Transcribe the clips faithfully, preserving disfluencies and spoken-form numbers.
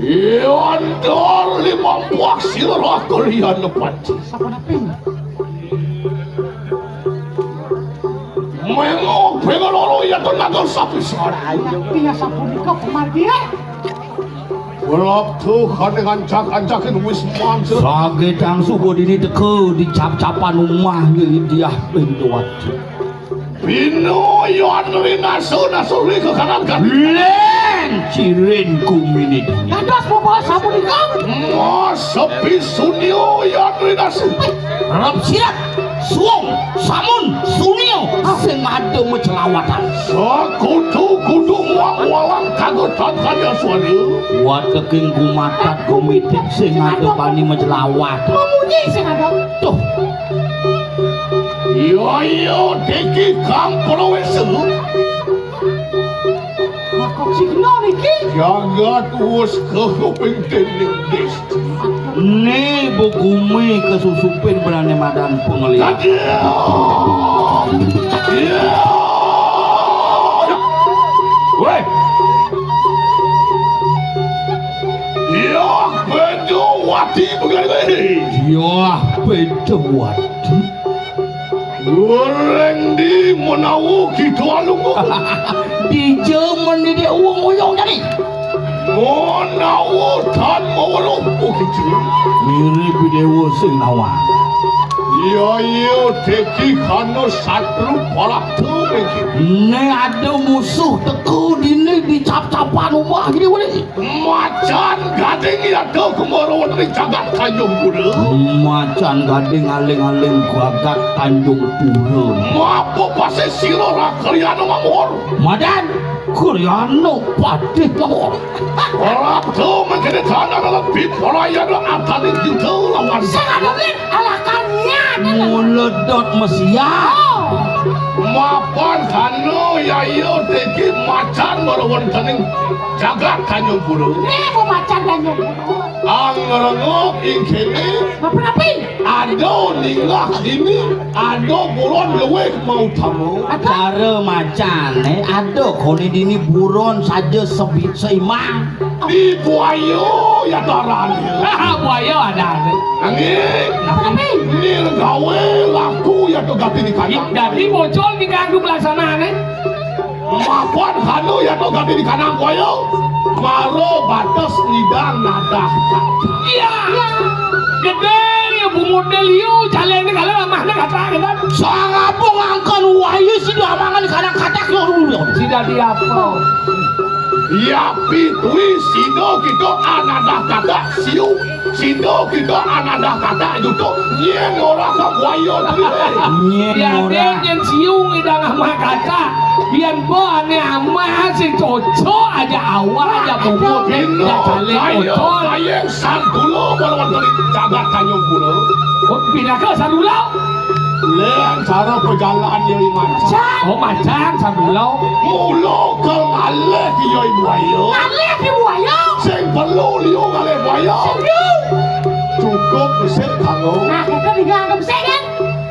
Yandar limang buah sira kaliyan panci. Sapunapi? Mengok pengeloro ya to nagal sapi sora. Iya, sapunika pamargi. Welap tuh kane ngancak-ancakin wisman sira. Saget angsuh dini teka di cap-capan umah Diah Bendowati. Binoyan rinasu-nasu ri kekanan kan. Lén cirin kumini. Dados bawa sapunika. Mas sepi sunyo yan rinasu. Rep sirat, suung, samun, sunyo, sing ada macelawatan. Sakutu-kutu muang walang kagetan kanya suara. Wateking gumatat gumitik sing ada bani macelawat. Mamunyi sing ada. Tuh. Yaya diki kang prawesa. Makok signa niki. Jagat wus kekuping dening disti. Né bugumi kesusupin berane madan pengeliat. Kadya. Iya. Weh. Iya, Bedowati begini. Iya, Bedowati. Goreng di menawa kita alung. Dija meni dek uwung-uyung tadi. Menawa tan maweruh kita. Mirip dewa sing nawang. Iya, iya, teki kana satru palakta mengki. Né ada musuh teka dini di cap-capan umah gini wani. Macan Gading yata kemara wonten ing jagat Tanjung Pura. Macan Gading aling-aling jagat Tanjung Pura. Mapa pasih sira Rakriana Mamur? Madan Kriana Patih Mamur. Ratu mengkene tanah dalam piparayana artane yuda lawan. Sing ada, Bli. Alakannya ada. Mula dot mesiat. Oh. Mapan kana yaya teki macan mara wonten ing jagat Tanjung Pura. Né, Bu macan Tanjung Pura. Angrengok ing kene. Apa napi? Ada ninggah dini, ada buron luwih mautama. Cara macane, ada kone dini buron saja sebi-, seimbang. Di buaya ya darane. Buaya ada. Nanging, apa napi? Nir gawe laku ya to gati di kandang. Dadi bocor di kandung laksanane. Mapan kanu ya to gati di kanang koyo. Maro bates ngidang nadah. Iya. Gede ya bungut liu, jalene kalau lamahne kata, gitu. Sangabung angkon wayu sida amangan di kanang katak yo dulu. Sida di apa? Ya pitui sida kita anadah kata siu. Sida kita anadah kata juto. Nyen ora ka buaya tadi. Nyen ora. Yen siu ngidang amah kata. Yen ba ane amah sing cocok aja awak aja bubut. Bino ya cale kayo, cocok. Kayo santula mara wonten ing jagat Tanjung Pura. Oh, pinaka sarula. Lén cara pejalan ya macan. Oh, macan sarula. Mula ka ngalih ya buaya. Ngalih ya buaya. Sing perlu liu ngalih buaya. Sing liu. Cukup besik kanggo. Nah, kita tinggal besik kan?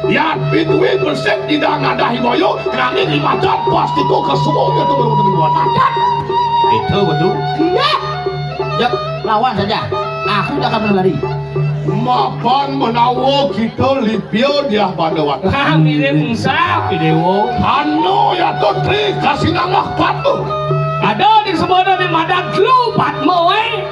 Ya, pituwi bersik tidak ngadahi boyo, nanging imadat pasti ku kesuwung ya tuh berutang buat. Adat. Itu betul. Iya. Ya, lawan saja. Aku tidak akan berlari. Mapan menawa kita lipia dia pada watak. Ah, mirip Musa, Dewa. Anu ya tuh tri kasinangah patuh. Ada di semuanya di madan lu Padmo, eh.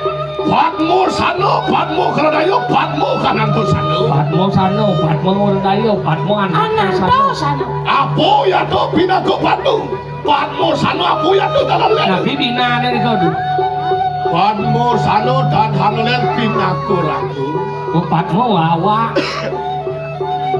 Padmo sana, Padmo Kradaya, Padmo Kananto sana. Padmo sana, Padmo Kradaya, Padmo Ananto sana. Ananto sana. Apa ya to pinaka Padmo? Padmo sana apa ya to dalam lel? Nabi binane nika, Duh. Padmo sana dan Hanelen pinaka raja. Oh, Padmo wawa.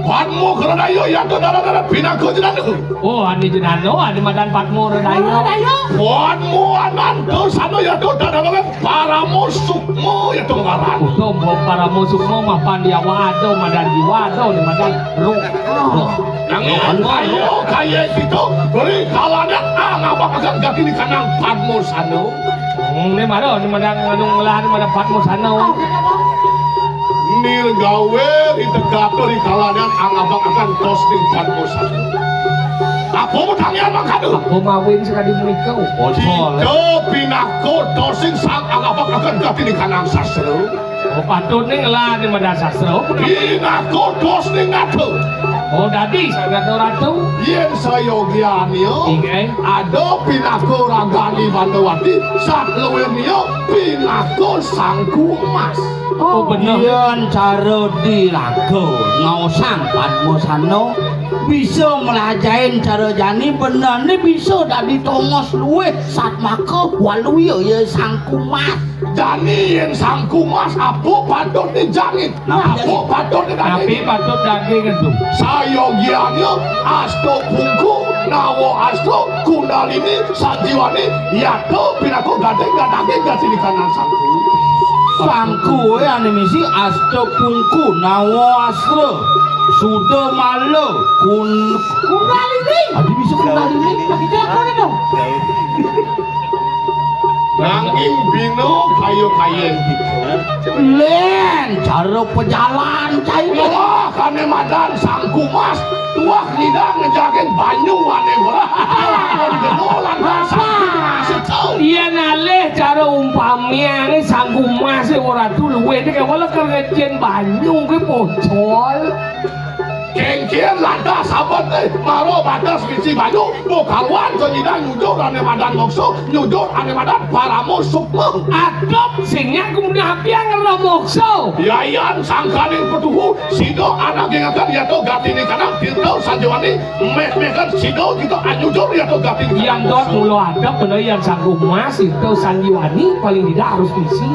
Padmo Kradaya ya to dalam lel pinaka jenana. Oh, ane jenana, ane madan Padmo Kradaya. Padmo Ananto sana ya to dalam lel Paramo Sukma ya to ngaran. Utuh Paramo Sukma mapan di awak ada madan jiwa ada ni madan roh. Roh. Nanging ayo kaya kita beri kaladan angabakaken gati di kanang Padmo sana. Hmm, ni mana ni madan anu ngelah ni madan Padmo sana. Nir gawe di tegata di kaladan angabakaken tos di Padmo sana. Apa mutanggihan mangkana? Apa mawin sakadi punika? Kita pinaka dosing sang angabakaken gatining kanang sastra. Oh, patut ning ngelah ning madan sastra. Pinaka dos ning nata. Oh, dadi sang nata ratu. Yen sayogianya, inggih, ada pinaka ragane Mandawati, sat luwirnya pinaka sangku emas. Oh, bener. Yen cara diraga ngaosang Padmasana, bisa mlajahin cara jani, benerne bisa dadi tongos luwih satmaka waluya ya sangku emas. Jani yen sangku emas, apa patut dijangin? Apa patut dijangin? Tapi patut daging itu. Sayogianya asta pungku, nawa astra, kundalini, sanjiwani, yata pinaka gading gadaging gatining kanang sangku. Sangku, eh, ane misi asta pungku, nawa astra, suda mala, kun-, kundalini. Adi bisa kundalini, tak kita apa nih dong? Nanging bina kaya-kaya kita. Len, cara pejalan, cai. Wah, kane madan sangku emas. Tuah ngidang ngejagin banyu ane murah. Kena lantas. Yen alih cara umpamiane sangku emas e ora tu luwih nek wala kerjen banyu ke pocol. Kengkien lantas saben, eh, maro batas bisi banyu, bukaruan sing nyidang nyujur ane madan moksa, nyujur ane madan paramo sukma. Aduh, sing nyak kemudian apian ngerlo moksa. Yayan sangkaning petuhu, sida anak gengakan yato gatine kanang tirta sanjawani, meh-mehan sida kita anyujur yato gatine kanang. Yang dot moksa. Mula adep bener yang sanggup mas itu sanjiwani paling tidak harus bisi.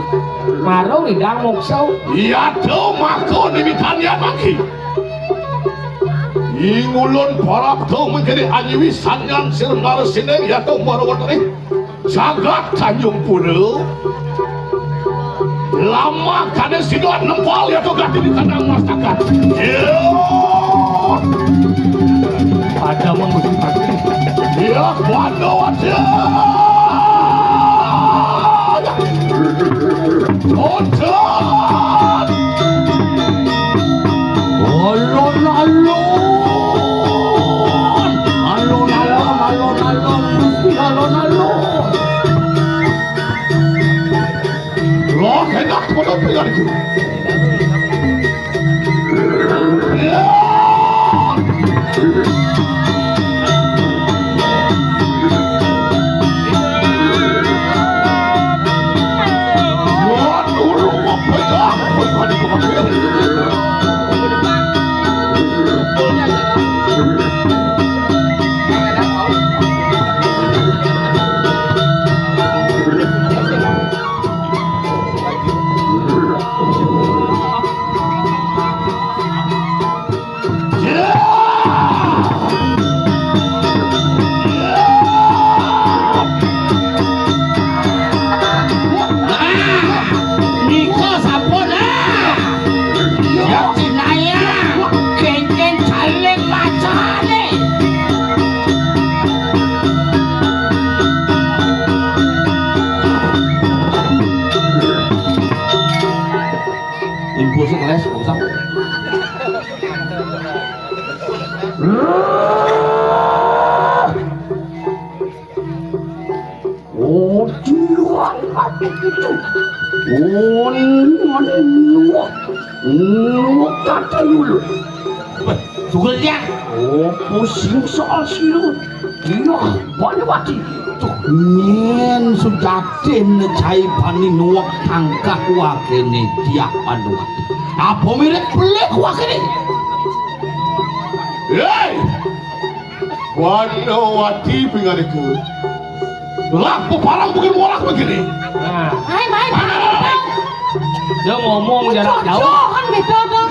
Maro idang moksa. Yato mako nimitan ya maki. Ing ulun parab to mengkene anyiwi sanyan sir narasine yato marwatri jagat Tanjung Pura. Lama kane sida nempal yato gati di kandang masyarakat. Iya. Ada mengusung pasti. Iya, kuando aja. Ojan! Alon-alon! Alon-alon, alon-alon, Gusti, alon-alon! Loh, enak, padha pilarku. Nika sampun, ah. Ya, sinaya. Kengkeng saling macane. Infus les, usah. Oh, Tuhan, mati itu. Oh, nuwun, nuwun, nuwun, kata dulu. Weh, sugel ya. Oh, pusing soal silu. Iya, Panduwati. Tuh, nyen sujatin cai pani nuwek tangkah wagene diak Panduwati. Apa mirip pelik wagene? Hei! Panduwati pingalika. Lah, peparang bukan morak begini. Nah. Hai, hai, hai. Dia ngomong jarak jauh. Cocok kan beda dong.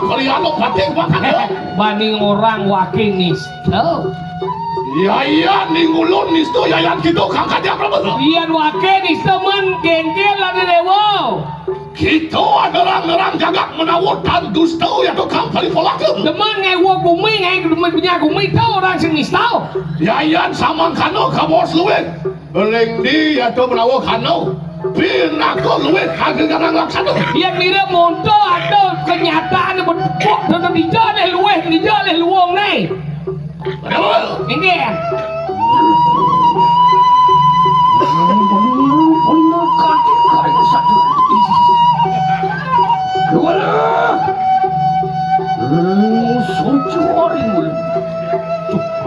kalian lo pating makan lo. Bani orang waké nista. Ya, iya, ning ulun nista, ya, yan kita kang kajang lo. Yan waké nista mén géngkén lan déwa. Kita nerang-nerang jagat menawa tan dusta, ya, to kang palipolakeun. Demen ngéwa gumi, ngéwa gumi, punya gumi, to orang sing nista. Ya, yan samangkana kabaos luwih. Ring di, ya, to menawa kana. Pinaka luwih kagegaran laksana. Yén mira monto ada kenyataan betepuk, tetep dija deh luwih, dija deh luwung né. Inggih.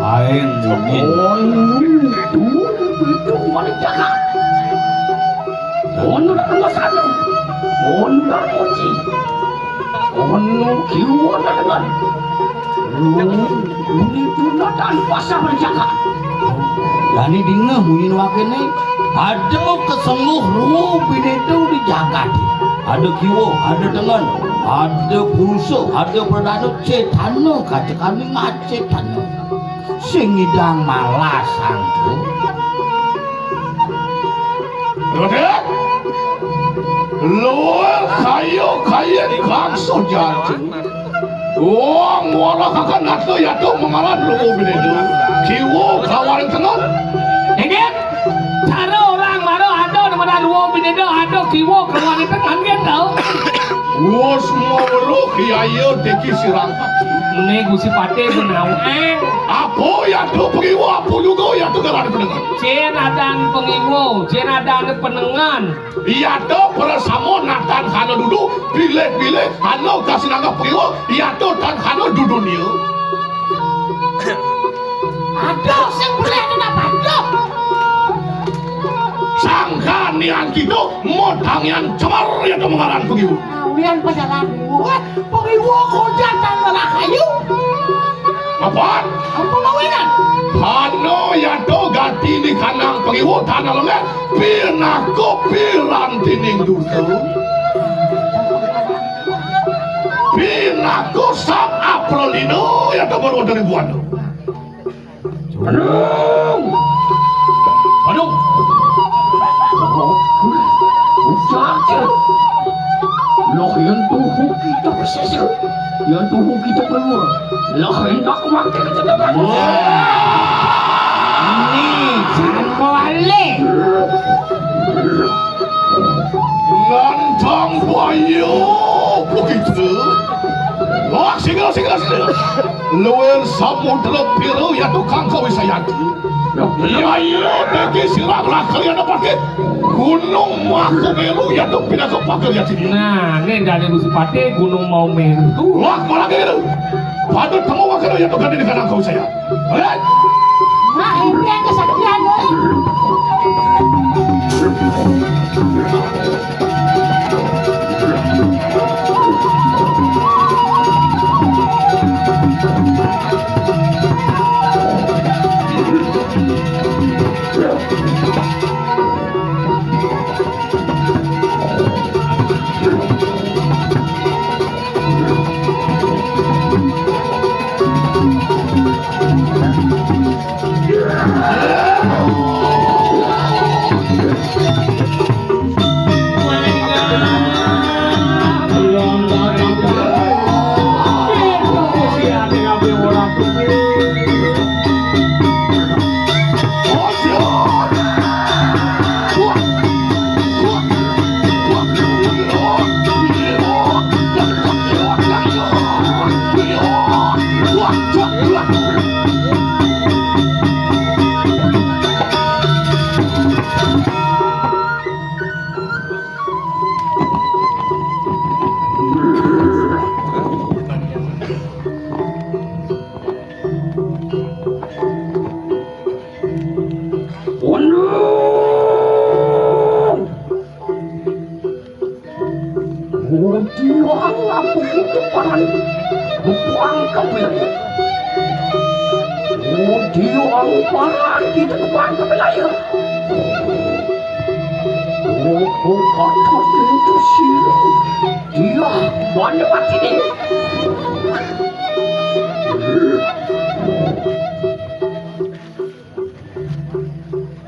Aing mungkin. Ono dua satu. Ono muji. Ono kiwa dengan. Ini pun ada pasar berjalan. Dani dingeh munyin wakéné. Ada kesengguh ruh binéda di jagat. Ada kiwa, ada dengan, ada purusa, ada pradana, cétana kacekaning acétana. Sing ngidang malas angku. Luwih kayu kayin kang sojati. Wong wara kakang nata yatu mengaran luwung binéda. Kiwa kawaring tengen. Inggih. Cara orang mara ada di mana luwung binéda ada kiwa kawaring tengen gitu. Wus mulu kiaya tiki sirang pati. Né Gusti Patih menawang. Apa yatu pengiwa, apa juga yatu garane penengen. Cén adan pengiwa, cén adan penengen. Yata prasama natan hana dudu, bilih-bilih hana kasinanggah pengiwa, yata tan hana dudunia. Aduh, sing boleh kena bantuh. Sangkanian kita, modangian cemar yata mengaran pengiwa. Awian pajalan buat, pengiwa kojatan lelahayu. Apa? Apa mawinan? Hana yata gati ni kanang pengiwa tanah lengan. Pinaka pirantining duta. Pinaka sang apralina ya tebar wonten ibu anu. Aduh. Aduh. Ujar. Loh, yen tuhu kita pesisir. Yen tuhu kita keluar. Loh, hendak makin kita. Wah. Ini jangan balik. Nantang bayu begitu. Wah, singgah, singgah, singgah. Luwih samudra biru ya tukang kawisayan. Ya, iya, dadi sirah lakar ya dapat. Gunung Mahameru ya tuh pindah ke pagar ya sini. Nah, ini dari Gusti Patih Gunung Mahameru. Wah, malah gitu. Patut kamu wakil ya tuh kan ini kadang kau saya. Alright. Nah, ini yang kesaktian, eh. Odiang apa kita paran buang kepilih. Odiang paran kita buang kepilih. Oh, oh, kata pintu sih. Dia banyak hati ni.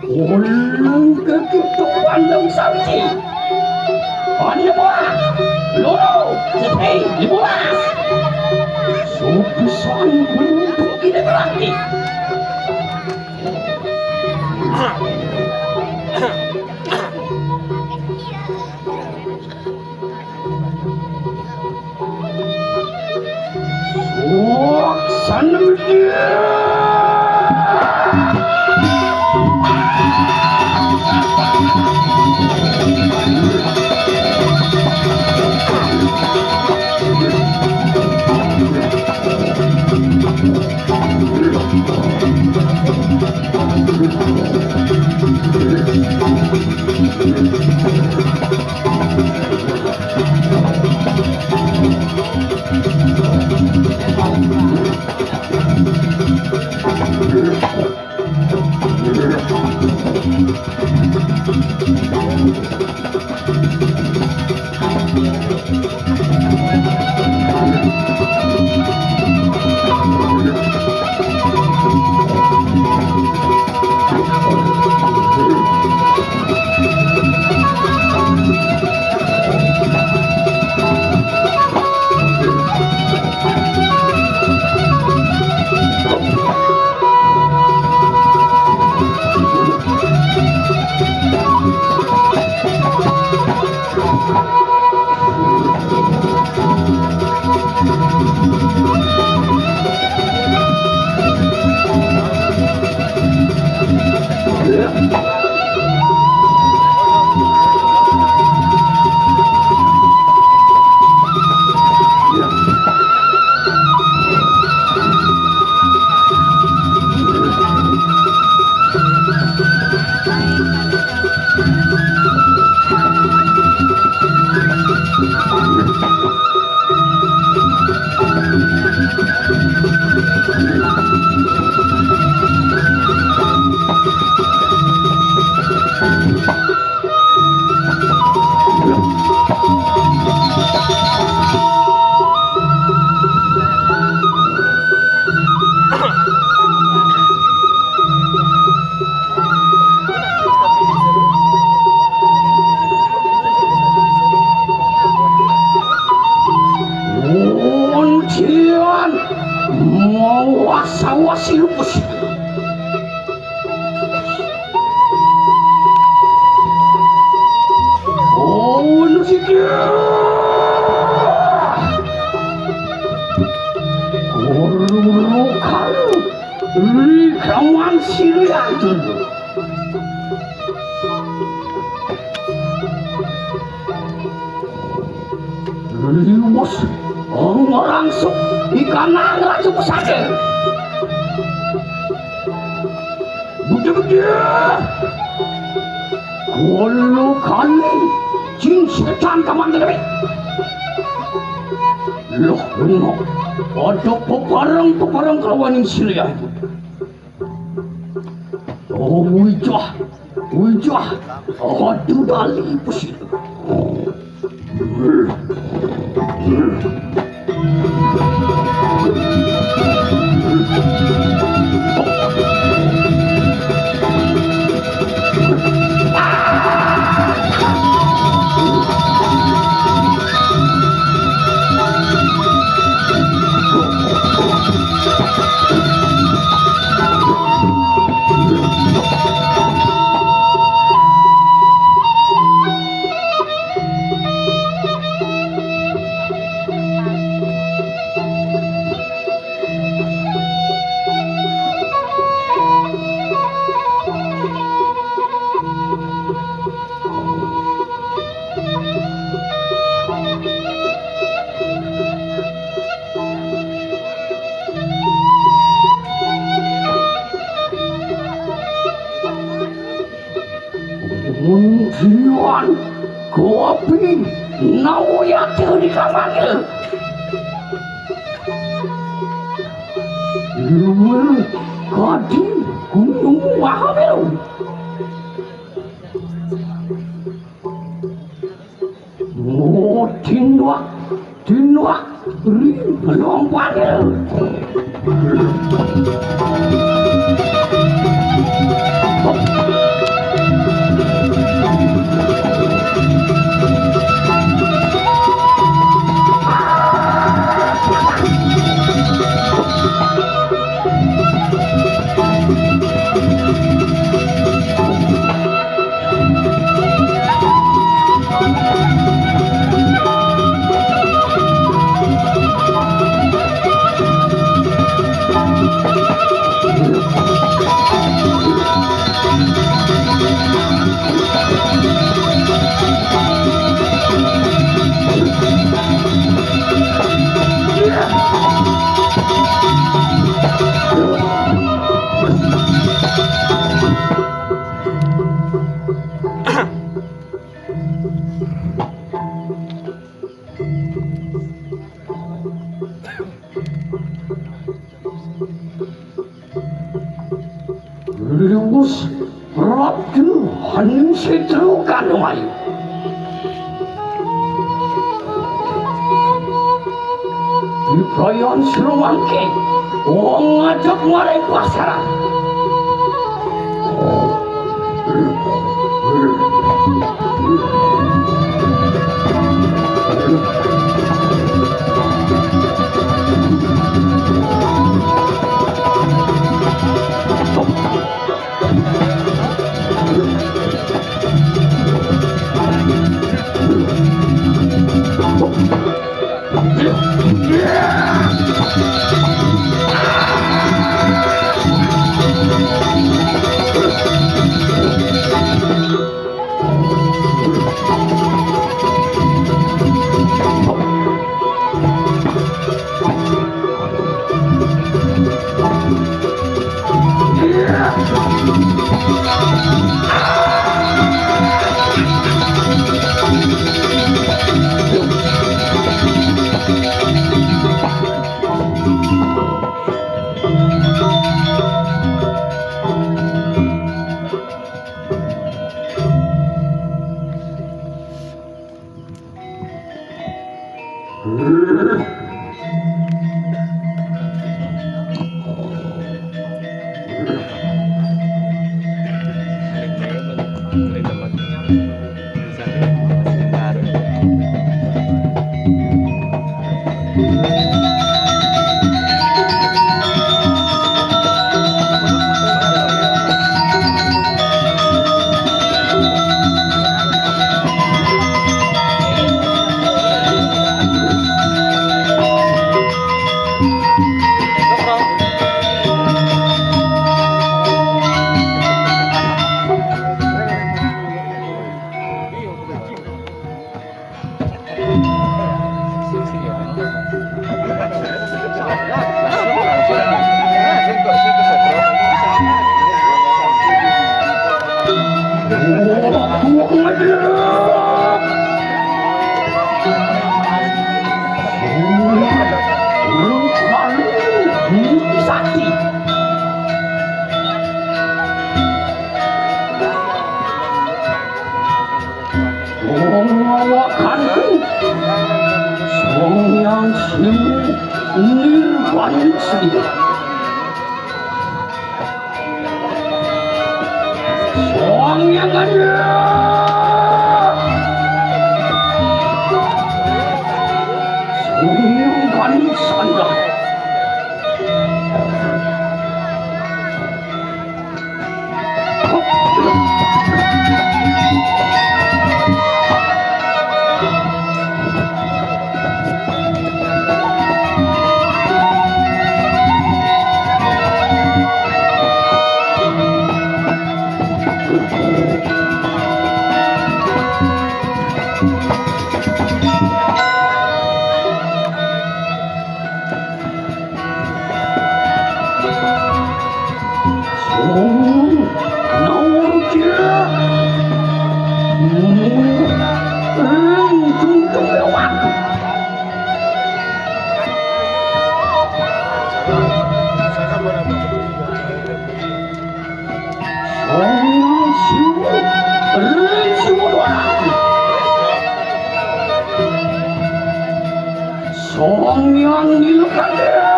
Ulung ke kita pandang sakti. Hanya buah. Loro, cetai, dibulas. Sopisan beruntung kita berarti. Uncian mawas-awas lupus. Oh, nu si dia. Kururukan. Ih, kawan silian. Liwes, ngerangsuk, ikan ngeracuk saja. Gede-gede. Kulo kali, cing setan kaman gede. Loh, bengok. Ada pepareng-pepareng kelawan silian. Oh, wijah, wijah, aduh, dali pesit. Undian Kopi naoya teu di kamar. Luwih kadi gunung Mahameru. Oh, tindak, tindak, ri, lompatnya. Liwus Ratu Hanin Setru Kanumayu. Diprayan Srumangke, wong ngajak maring pasaran. Wong ngawakanku Sang Hyang Sri Nirwaningsri. Sang Hyang Gandha. Sang Hyang Gandha. Sang Hyang Nilakanta.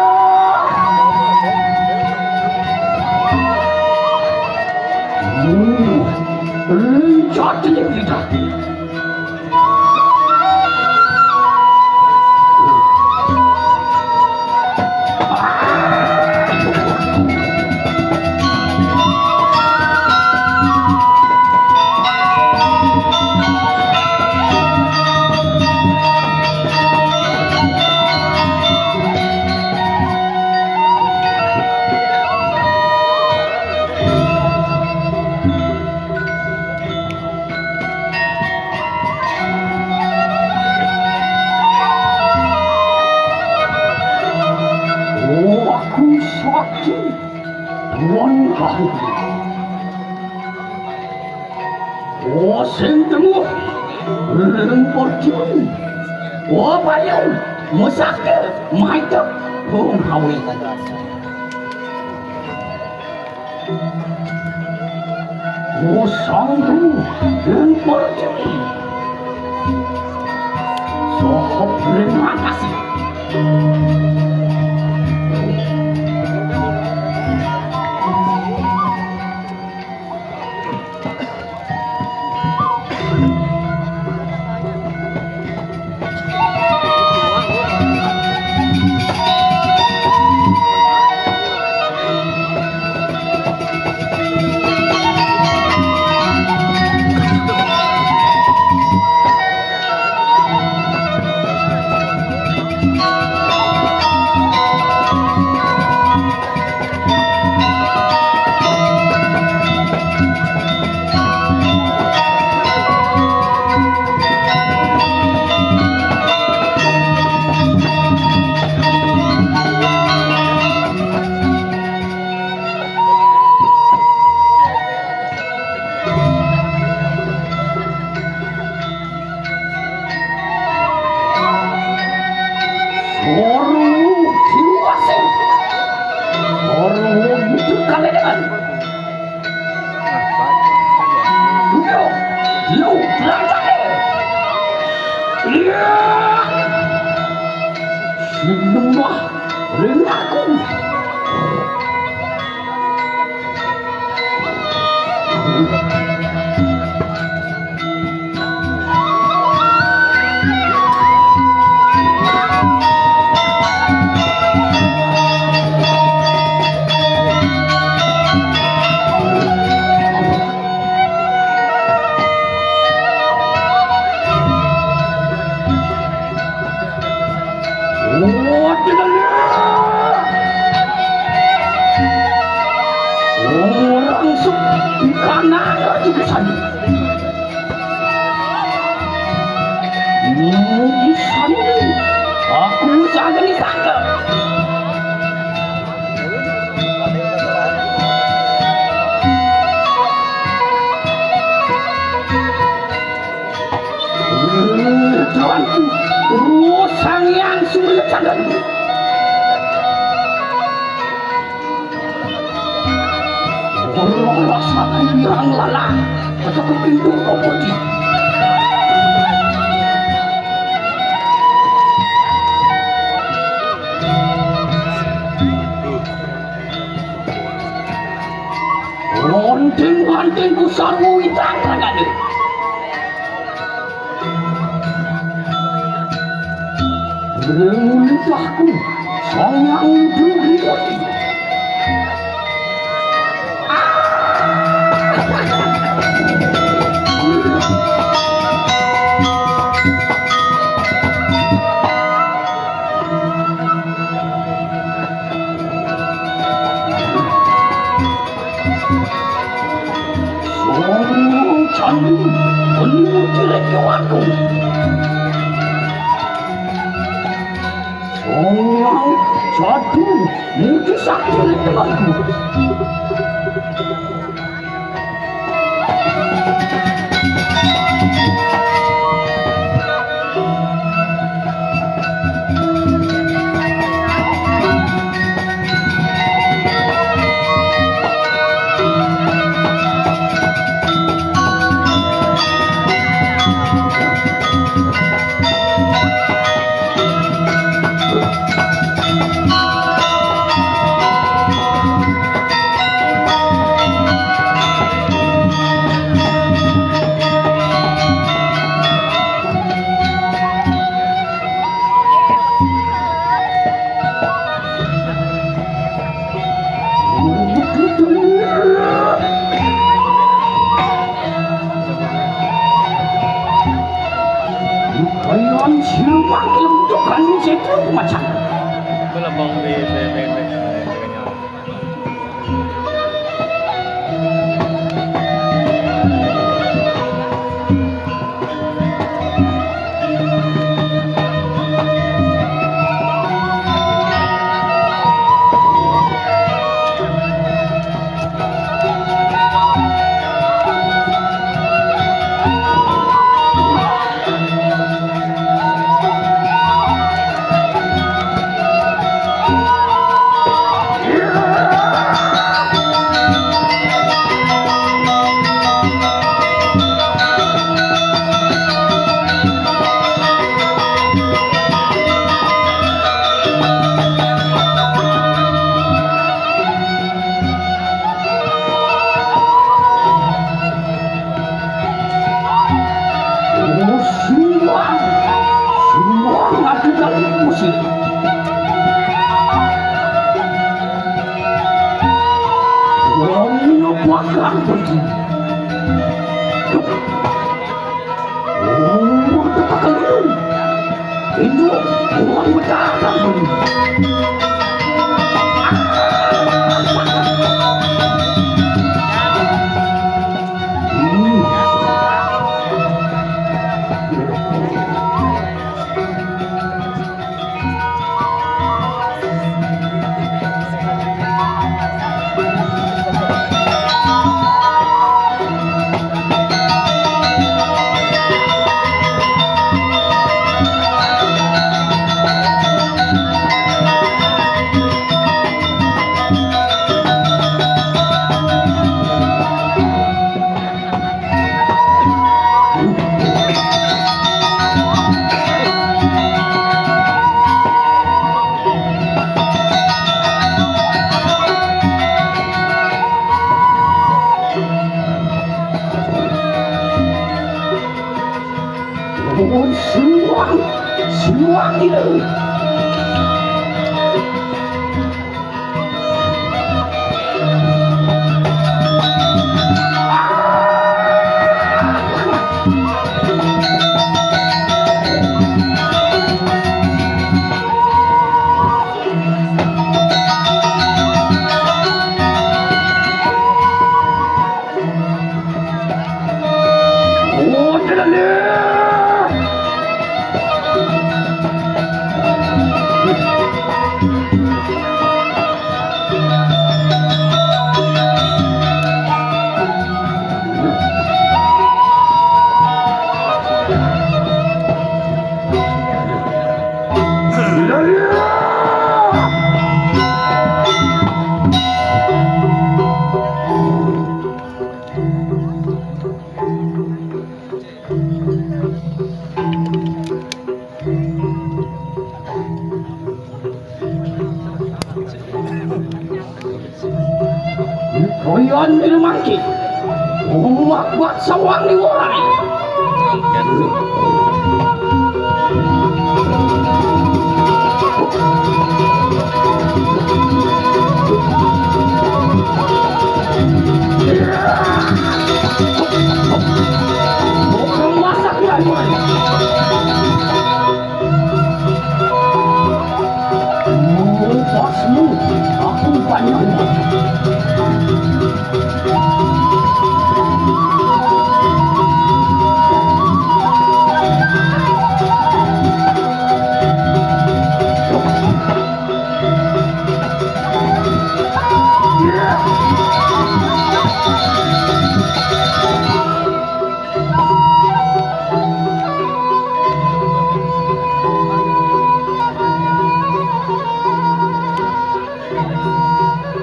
Hmm, lincah dia kita. Oh, aku sakti tuan kau. Oh, sing tengok. Lempar curi. Oh, payung. Musaka. Maitak. Pun hawi. Sang Guru dan Pertiwi. Sohop terima kasih. Orang tiwasé. Orang butuh kaledan. Yo, yo, lantaké. Iya. Sinembah ring aku. Oh, tidak. Orang sepi kanan juga sana. Muji sani, aku sangat disangka. Tuanku, Sang Hyang Surya Chandra. Orang rasakan yang lalah, atau pintu kau kunci. Lonting-lanting ku sarwo witan ragane. Ring limbahku, songong duri. Songong candu, penuh direk kewaku. Songong candu, muji sakti direk kewaku. Kayon siluman ilem tukang setu macam. Belebong di, di, di, di. Suang, suang aku dari musik. Wong bakal pergi. Wong bakal pergi. Induk, wong bakal pergi. Oh, suang, suang itu. Koyon di rumangki. Umak buat sawang di warai. Bukan masak ya, Tuan. Pasmu, aku banyak.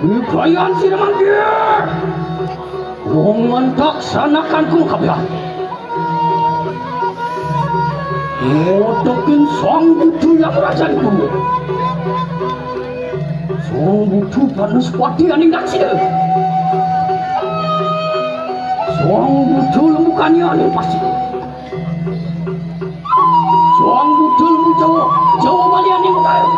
Nugrayan sira mangke. Wong ngentak sanakan ku kabeh. Ngotokin Sang Budu yang rajan ku. Sang Budu Banaspati aning daksina. Sang Budu lembukane aning pasti. Sang Budu Jawa, Jawa Bali aning utara.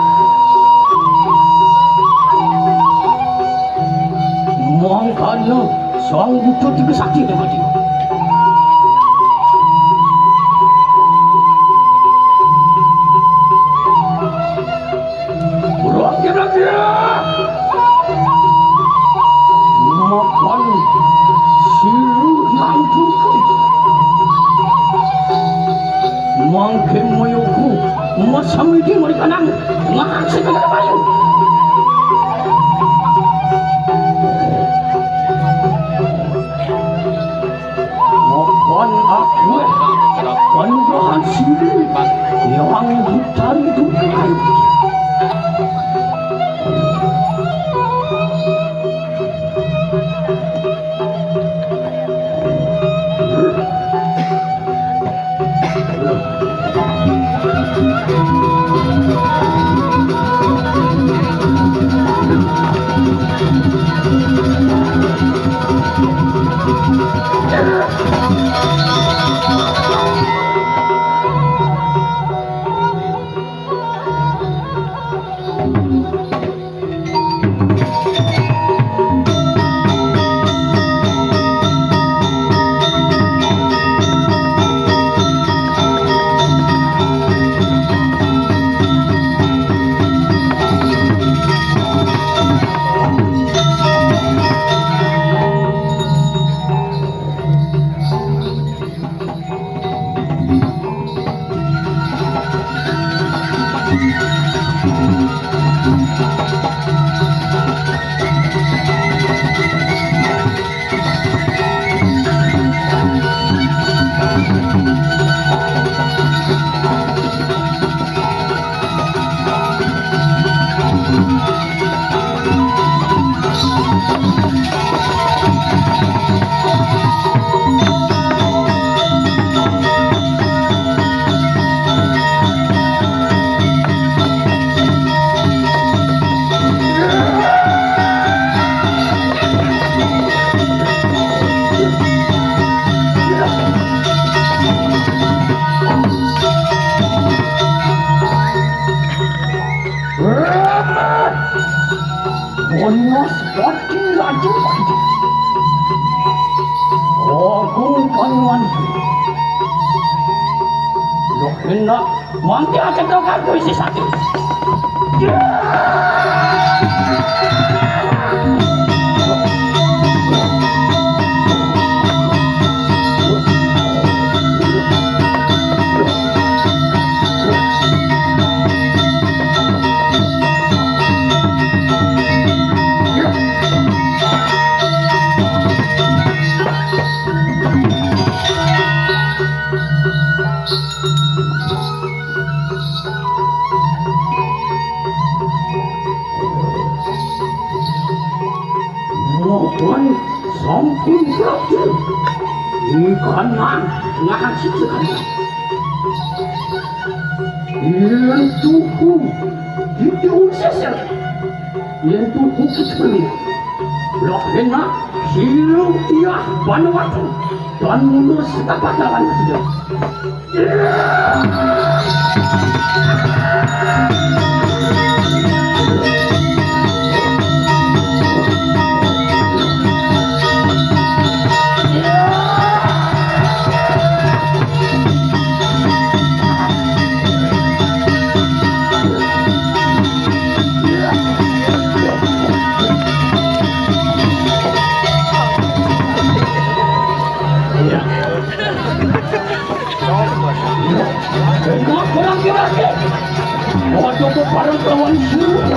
Mangkana Sang Budu tegesake dewati. Mangke moyoku, masami di marikanang, ngahak sekadar bayu. Makan aku, panugrahan sini, yang dicari dukai. Bonyos bati raja bati. Aku panuan. Loh, enak. Mangke aja kau kanggo isi sate. Mohon sampun, Prabu. Ingkang ngaji tekan. Yen tuhu, didiun sesel. Yen tuhu keselir. Loh, enak, silu tiah Vanuatu. Dan mundur setapak lawan tidak. Enggak, kurang kira. Waduh, kok bareng lawan suruh.